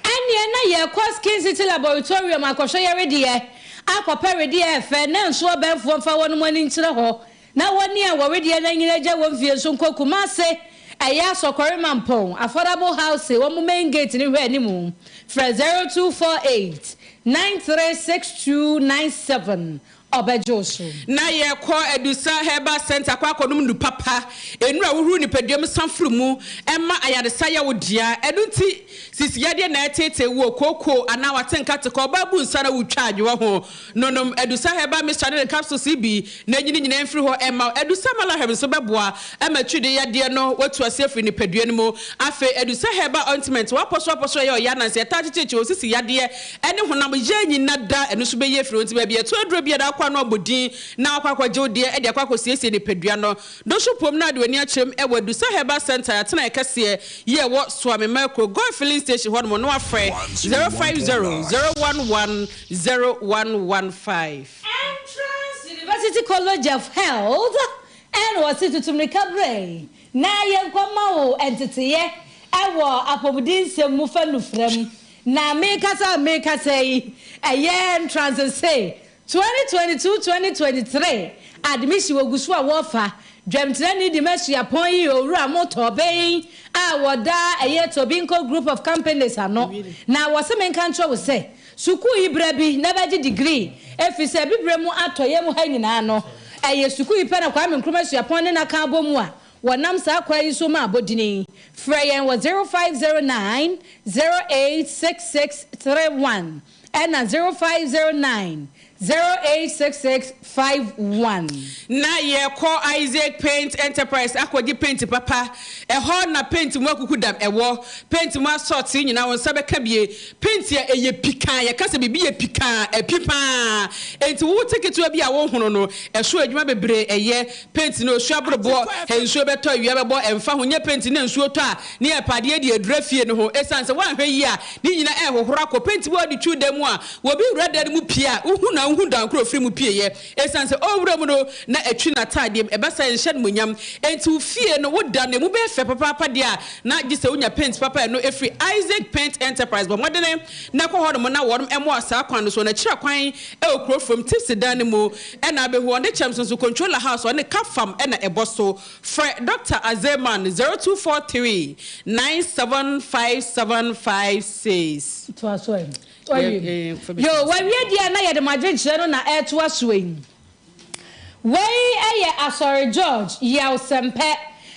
Ɛnneɛ na yɛkɔ Skin City Laboratorium akɔhwɛ yɛ wedeɛ, akɔpɛ wedeɛ ɛfɛ, na nso ɔbɛnfoɔ mfa wɔnom ani nkyerɛ hɔ, na wɔne a wɔwedeɛ no anyini agya wɔn fie nso nkɔ Kumase, ɛyɛ Asɔkɔre Mampɔn, Affordable House, wɔn main gate no hwɛ anim. Frɛ 0248 936297 ɔbɛgye wo so. Na yɛkɔ Adusa Herbal Centre akɔ akɔnom nnu papa, nnuru a wohuru nipadua mu san foro mu, ɛma ayaresa yɛ wo dea. Ɛno nti, sisi yadeɛ na ɛreteetee wo, kooko anaa wate nka te kɔ ɔbaa bu nsa na wotwa adwewa ho no, nom Adusa Herbal Mixture ne ne capsules yi bi na enyi ne nyinaa mfiri hɔ mma wo. Adusa Malaheb nso bɛboa ma atiridii yadeɛ no watu ase afiri nipadua no mu. Afei Adusa Herbal Ointment, w'apɔso apɔso a ɛyɛ ɔya nansa ɛtaa kyekyekye wo sisi yadeɛ ne honam yɛ nyina da ɛno nso bɛyi afiri hɔ nti baabi ɛto aduro biara akɔ ano abɔ din na wakɔ akɔgye wo deɛ de akɔ akɔsiesie nipadua no do so pom na ade w'ani akyerɛm ɛwɔ Adusa Herbal Centre atenaeɛ kɛseɛ yi a ɛwɔ Suame Merkro Goil Filling Station hɔ nom na wafrɛ 050 011 0115. Entrance University College of Health and wɔse tutu mmirika brɛ na yɛnkɔma wo nteteyɛ wɔ apɔmuden nsɛm mu fa nufrɛ mu. Na merekasa a merekasa yi, ɛyɛ entrance se 2022-2023 admission wɔgu so a wɔrefa. Dwamtenani de ma suapɔn yi Owura Mo Tɔben a wɔda ɛyɛ Tobinco Group of Companies ano. Na wɔse menka nkyerɛ wo sɛ, sukuu yi berɛ bi na bɛgye degree efisɛ Abibire mu atɔeɛ mu ha nyinaa no, ɛyɛ sukuu yi pɛ na Kwame Nkrumah Suapɔn ne no aka abɔ mu a wɔnam saa kwan yi so ma abɔdini. Frɛ yɛn wɔ 0509 086631 ɛna 0509 086651. Na yɛkɔ Isaac Paint Enterprise akɔgye paint papa. Ɛhɔ na paint mu akukudam wɔ. Paint mu asɔɔtee nyinaa wo nsa bɛka bie. Paint a ɛyɛ pikaa, yɛka sɛ biribi yɛ pikaa a, ɛpi pa ara. Enti wo te ketewa bi a wohono no, ɛso adwuma bebree ɛyɛ. Paint no, osuo aboroboɔ, nsuo bɛtɔ, awia bɛbɔ, ɛmfa ho. Nyɛ paint no na nsuo tɔ a, ne yɛpɛ adeɛ de adura fie no ho. Ɛsiane sɛ woanhwɛ yie a, ne nyina ɛrehohoro akɔ. Paint bi wɔ hɔ a wode twiw dan mu a, obi wura dan no mu pue a, wohu no a, wonhu dan koro a ɔfiri mu pieeɛ. Ɛsiane sɛ ɔrewura mu no, na atwi n'ataadeɛ mu. Ɛba saa a, ɛnhyɛ animuonyam. Enti wo fie no, wo dan no, emu bɛyɛ fɛ papaapa deɛ a, na gye sɛ wonya paint papa a ɛno ɛfiri Isaac Paint Enterprise. Bɔ mmɔdene na kɔ hɔnom na wɔnom mmoa wo saa kwan no so. Wɔn akyira kwan wɔ kuro from Tipsy dan no mu na abɛhu wɔn. De kyɛm so nso, Controller House, wɔne Kafam na ɛbɔ so. Frɛ Dɔkta Azeman 0243 975756. Toa so ɛ. Wawie. Yoo, wawie deɛ a na yɛde mo adwenkyerɛ no na ɛretoa soɔ yi. Wei yɛ Asɔre George Yaw Sɛmpɛ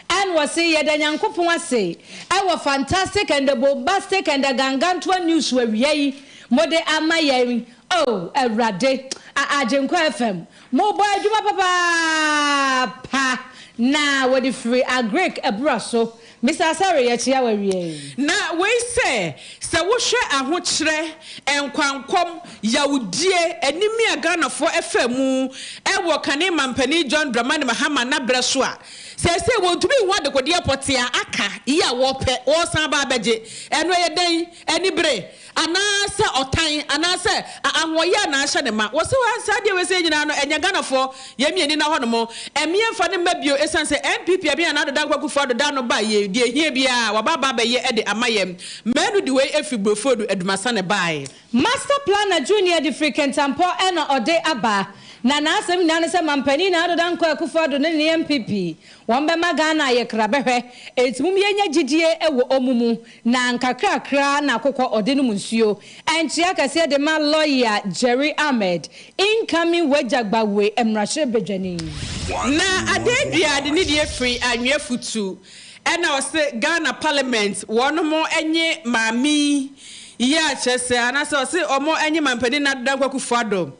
ɛna ɔse yɛda Nyankopɔn ase ɛwɔ fantastic and the bombastic and the gangantoa news awia yi mode ama yɛn oh Awurade a Agyenkwa FM mobɔ adwuma papaapa na wɔde firi Agric abura so Mister Asare yɛkyea wo awia yi. Na wei sɛ, sɛ wohwɛ ahokyerɛ, nkwankɔm, yawdie, animi a Ghanafoɔ faa mu wɔ kane mampanin John Dramani Mahama nabrɛ so a, seesei wɔntumi nhu adekodeɛ pɔtee a aka yi a wɔpɛ, wɔresan aba abɛgye. Ɛno ɛyɛ dɛn? Anibere? Anaasɛ ɔtan anaasɛ ahoɔyaa na ahyɛ ne ma. Wɔse waa saa adeɛ wei sei nyinaa no ɛnyɛ Ghanafoɔ yɛn mmieni na hɔ nom ɛmeɛ mfa no mma bio ɛsiane sɛ NPP abɛn Nana Addo Dankwa Akufo Addo da no ba yei deɛ ɛhia biara waba aba abɛyɛ de ama yɛn. Manu de wei ɛfiri Brofodu Adumasa na ɛbaeɛ. Master Planner Junior de firi Kintampo na ɔde aba, na n'asɛm nyinaa ne sɛ Mampanin Nana Addo Dankwa Akufo Addo ne ne NPP wɔn bɛma Ghana ayɛ krabɛhwɛ, enti mom yɛnya gyidie wɔ ɔmo mu Na nkakrakra na akokɔ ɔde nom nsuo. Nkyea kɛseɛ de ma lɔya Jerry Ahmed, incoming Wagya Gbawe mmarahyɛbadwani. Na Adedua de ne deɛ firi Anwea Futu ɛna ɔse Ghana parliament wɔnom nye maame yi a kyerɛ sɛ anaasɛ ɔse ɔmo nye mampanin Nana Addo Dankwa Akufo Addo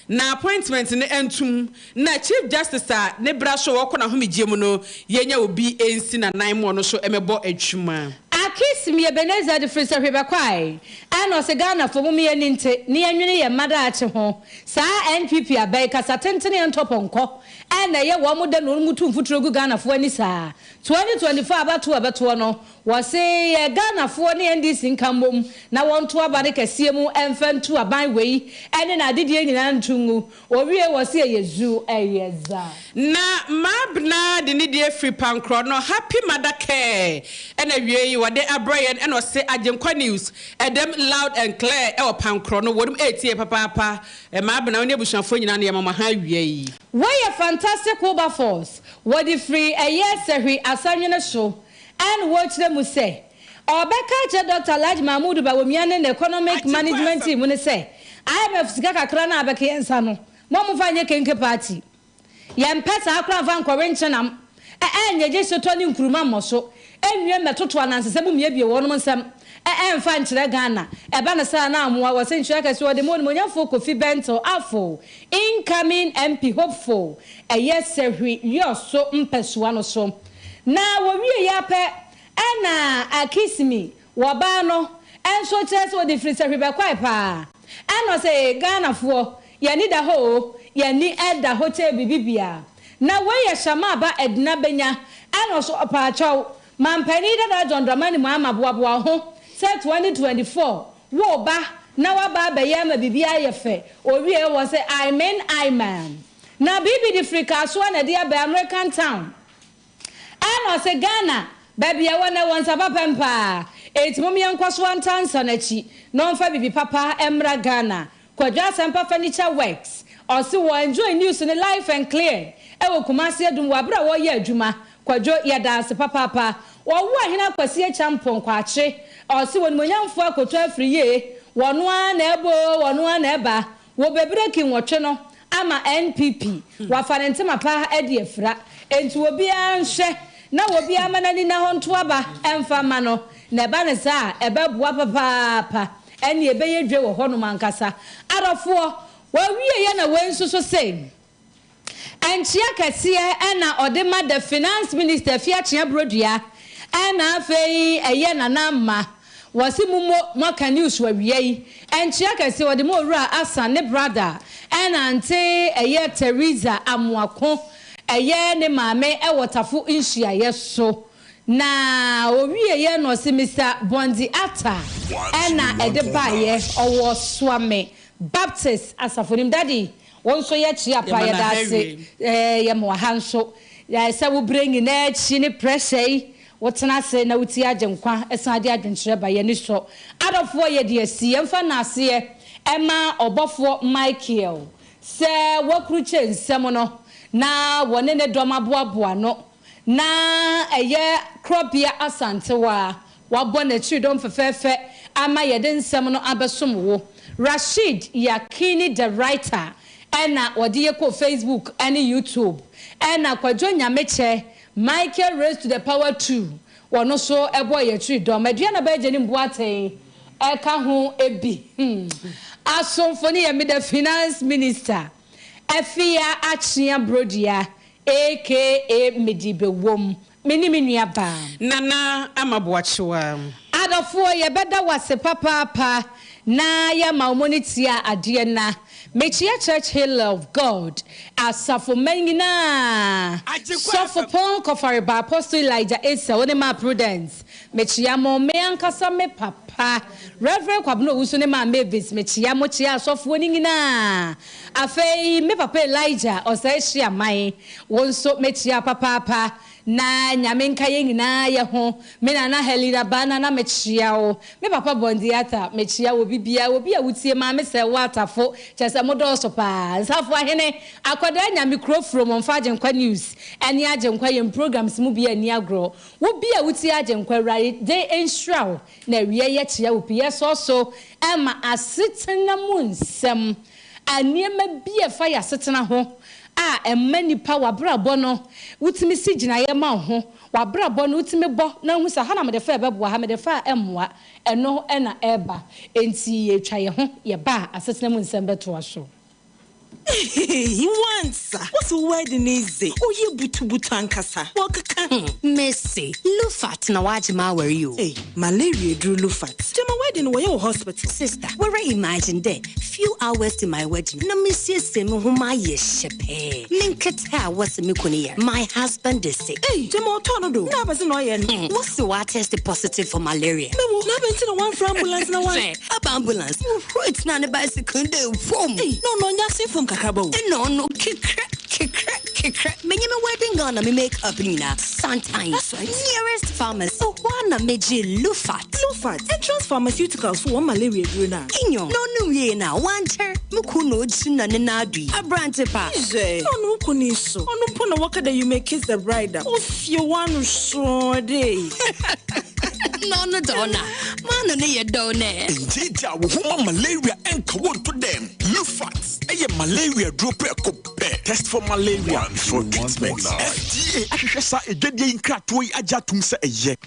na appointment no ntom na Chief Justice a ne bra so a ɔkɔ n'ahomegyeɛ mu no yɛnya obi nsi n'anan mu ɔno nso mmɛbɔ adwuma. Akis Ebenezer de firi sɛ hwebɛkwae ɛna ɔse Ghanafoɔ mom yɛni nte ne yɛnwene yɛn mma daakye ho saa NPP aba yi kasa tentene ɛntɔ pɔnkɔ ɛna ɛyɛ wɔn dɛ na wɔn tu mfuturo gu Ghanafoɔ ani saa 2024 abatoɔ ɛbɛtoɔ no Wɔse yɛ Ghanafoɔ ne NDC nka mmom na wɔnto aba no kɛseɛ mu mfa ntu aban wei ne n'adedie nyinaa nto ngu. Wɔwie wɔse ɛyɛ zu, ɛyɛ za. Na Maabena de ne deɛ firi Pankorɔ no Happy Mother Care ɛna awiei wɔde abrɛ yɛn ɛna ɔse Agyenkwa News ɛdɛm loud and clear ɛwɔ Pankorɔ no wɔnom ɛretie papaapa Maabena wo ne abusuafoɔ nyinaa no yɛma mo aha awia yi. Wei yɛ fantastic Wilberforce wɔde firi ɛyɛ Sahwi Asanwene so Ann wɔkyerɛ mu sɛ, ɔbɛka akyerɛ Dɔkta Alhaji Mahmood Bawumia ne ne Economic Management Team no sɛ IMF sika kakra no a abɛka yɛn nsa no, mo momfa nyɛ kenke party. Yɛmpɛ saa koraa mfa nkɔwe nkyenam, ɛ ɛnyegye hyetɔ ne nkuruma mmɔ so, nwie mmɛtoto anansesɛm mmiebie wɔnom nsɛm, ɛ ɛmfa nkyerɛ Ghana. Ɛba no saa na amoa wɔ se nkyerɛ kɛse ɔde ma Onimuonyamfoɔ Kofi Bentil Afo, incoming MP hopeful, ɛyɛ Sehwi Wiawso mpɛsoa no so. Na wɔwieeɛ ara pɛ na Akisimi wɔ baa no nso kyerɛ sɛ ɔde firi sahwi bɛkɔe paa. Ɛna ɔsɛ ee Ghanafoɔ yɛn ani da hɔ oo, yɛn ani da hɔ kyɛɛ biribi biara. Na wei yɛ Shammah ba Edna Benya ɛna ɔso ɔpaakyɛw Mampanin dada John Dramani Mahama boaboa wo ho sɛ 2024 wo ba na waba abɛyɛ ama biribiara ayɛ fɛ. Ɔwieeɛ wɔ sɛ I mean I man. Na biribi de firi Kasoa na ɛde aba American town. Ɛna ɔse Ghana baabi ɛwɔ no ɛwɔ nsa papa mu paa enti mom yɛnkɔ so ntaa nsa no akyi na ɔmfa biribi papa mmra Ghana. Kwadwo Asempa Furniture Works ɔse wɔ enjoy news no live and clear ɛwɔ Kumasi Adum wɔ abere a wɔreyɛ adwuma. Kwadwo yɛda ase papaapa. Ɔwo Ahene Akwasi Acheampong Kwakye ɔse Onimuonyamfoɔ Akoto Afiri yie wɔno ara na ɛbɔ oo wɔno ara na ɛba Wɔ bɛbreki nwɔtwe no ama NPP wafa ne ntoma pa adi afira. Enti obiara nhwɛ na obiara mma n'ani nna hɔ nto aba mfa mma no. Na ɛba no saa a, ɛbɛboa papaapa. Ɛnneɛ ɛbɛyɛ dwe wɔ hɔnom ankasa. Adɔfoɔ, wɔawieɛ na wei nso so se, Nkyea kɛseɛ na ɔde ma the finance minister Afiakyea Brodua ɛna afei ɛyɛ Nana Amma wɔse mo mo moaka news awia yi nkyea kɛseɛ ɔde ma Owura Asan ne brother ɛna ante ɛyɛ Theresa Amoako ɛyɛ ne maame ɛwɔ Tafo nhyiaeɛ so na ɔwieɛ na ɔse Mister Bondi Atta ɛna ɛde baeɛ ɔwɔ Suame. Baptist asafo no mu. Daddy, wo nso yɛkyea paa, Yɛma no yɛda aha ase. awiei. Ɛɛ, yɛma wo ha nso. Yɛayɛ sɛ wo berɛ nyinaa akyi ne pressure yi, wotena ase na wotie Agyenkwa san de adwenkyerɛ ba. Yɛn ani sɔ. Adɔfoɔ, yɛde asi. Yɛmfa nnaaseɛ mma ɔbɔfoɔ Michael sɛ wakurukyire nsɛm no na wɔne ne dɔm aboaboa ano na ɛyɛ Korɔbea Asantewaa Wabɔ n'akyiridɔm fɛfɛɛfɛ ama yɛde nsɛm no abɛsom wo. Rashid Yakini the writer ɛna ɔde yɛ kɔɔ Facebook ɛne YouTube. Ɛna Kwadwo Nyamekyɛ, Michael Raise to the Power too, ɔno nso ɛbɔɔ yɛn akyiridɔm. Aduana Bɛɛgyeni Boateng ɛka ho bi. Hmm. Asomfo no yɛ me the finance minister, Afia Akyea Brodua aka Medibewom. Me ne me nua baa. Nana Ama Boakyewa. Adɔfoɔ yɛbɛda wo ase papaapa na yɛama wo moni tia adeɛ na mekyia Church Hill of God asafo mma nyinaa Sɔfo Paul Kɔfareba Apostle Elijah Essel wo ne Maa Prudence mekyia mo me ankasa me papa Rev Kwabena Owusu ne Maa Mavis mekyia mo kyia asɔfoɔ no nyinaa afei me papa Elijah Ɔsɛe Hyeaman wo nso mekyia papaapa Na Nyame nka yɛn nyinaa yɛ ho. Me nana Helena Baa Nana mekyea wo. Me papa Bondiata mekyea wo obi biara obi a wotie Maame Sɛwo Atafo kyerɛ sɛ mo dɔɔso paa. Nsafo Ahene Akwadaa Nyame kuro from Ɔmfa Agyenkwa News ɛne Agyenkwa yɛn programs mu bi anni agorɔ. Wo bi a wotie Agyenkwa Awurade nhyira wo na awia yi akyea wo pii. Yɛsɔɔ so ɛma asetena mu nsɛm a nneɛma bi a ɛfa yɛn asetena ho a ɛma nnipa w'abrabɔ no wotumi si gyinaeɛ ma wo ho, w'abrabɔ no wotumi bɔ na wohu sɛ ha na mede fa a ɛbɛboa, ha mede fa a ɛmmoa, ɛno na ɛreba. Enti yɛretwa yɛn ho, yɛba a asetena mu nsɛm bɛtoa so. Eii wansa wose wo wedding yi dze ɔyɛ butubutu ankasa wɔkeka ho. Mese Lufat na wagye m'awar yi o. Ei malaria eduru Lufat gyama wedding no wɔyɛ wɔ hospital. Sister, woara imagine dɛ few hours to my wedding na mesiesie me ho mayɛ hyɛpɛɛ, me nketse a wɔse me kun yar, my husband is sick. Ei gyama ɔtɔɔ no do na abɛdze na ɔyɛ no. Wɔse ɔatest positive for malaria. Mewo na abɛn ntsi na wɔammfrɛ ambulance na wɔan. Hwɛ, aba ambulance, muhurui tsenaa ne bicycle do vum. Ei na ɔno ɔnnyɛ asen famu kakraba o. Nna ɔno kekrɛ kekrɛ kekrɛ, menye me wedding gown na me make up nyina santan. That's right. Nearest pharmacy, hɔ ara na megyee Lufat. Lufat, Entrance Pharmaceuticals fo wɔn malaria eduru no a. Nyew, na ɔno wiei no a, ɔannkyɛr, mo kun na ogyina ne nan do yi, aberantse pa. Hwɛ, na ɔno wo kun yi so, ɔno mpo na wɔka dɛ you may kiss the bride a, ofie w'ano sɔɔ dɛ. Na ɔno dze ɔno a, m'ano no yɛ dɛw nɛ. Ngyeegye wo ho ma malaria ɛnka wo nto dɛm. Lufat ɛyɛ malaria duro prɛko pɛ. Test for malaria before treatment. FDA ahwehwɛ saa edwadie yi nkratoɔ yi agye atom sɛ ɛyɛ.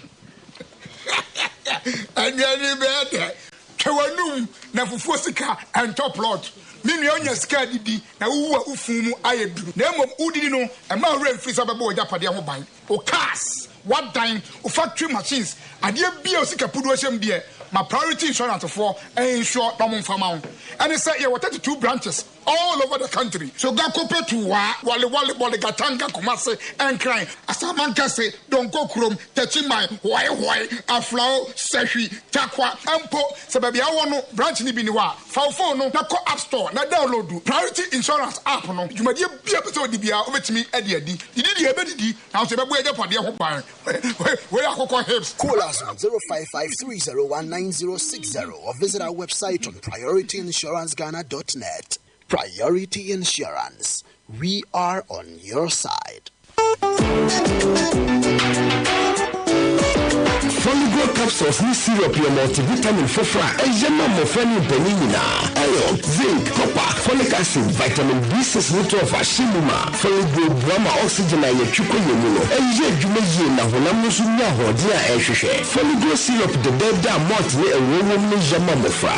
Anuane bɛyɛ dɛ. Twa w'anum na fufuo sika ɛntɔ plot. Me nua wonya sika adidi na wowu a wo fun mu ayɛ duru. Na mmom wodidi no mma wo werɛ mfiri sɛ wobɛbɔ w'agyapadeɛ ho ban. Wo cars, w'adan, wo factory machines, adeɛ biara a wo sika puduo hyɛ mu deɛ, ma Priority Insurance foɔ insure na wɔmfa ma wo. Ɛne sɛ yɛwɔ 32 branches all over the country. Sogakope to Wa, Wale Wale, Bolga, Tanga, Kumasi, Nkran, Asamankese, Donko Kurom, Techiman, Hoi Hoi, Aflao, Sehwi, Tarkwa. Mpo sɛ baabi a wowɔ no branch no bi nni hɔ a, fa wo phone no na kɔ app store na download Priority Insurance app no. Dwumadie biara a wopɛ sɛ wodi biara wobɛtumi de adi. Didi deɛ yɛbɛdidi, nanso yɛbɛbɔ yɛn agyapadeɛ ho ban. Wei yɛ akokɔ hips. Call us on 0553019060 or visit our website on priorityinsuranceghana.net. Priority Insurance, we are on your side. Foligo capsules ne syrup yɛ multivitamin foforo a ɛyɛ ma mmofra ne mpanyin nyinaa. Iron, zinc, copper, folic acid, vitamin B6 ne 12 ahyɛ mu ma. Foligo boa ma oxygen a yɛtwe kɔ yɛn mu no yɛ adwuma yie na honam no nso nya ahoɔden a ɛhwehwɛ. Foligo syrup dɛdɛɛdɛ a malt ne ɛwoɔ wom no yɛ ma mmofra.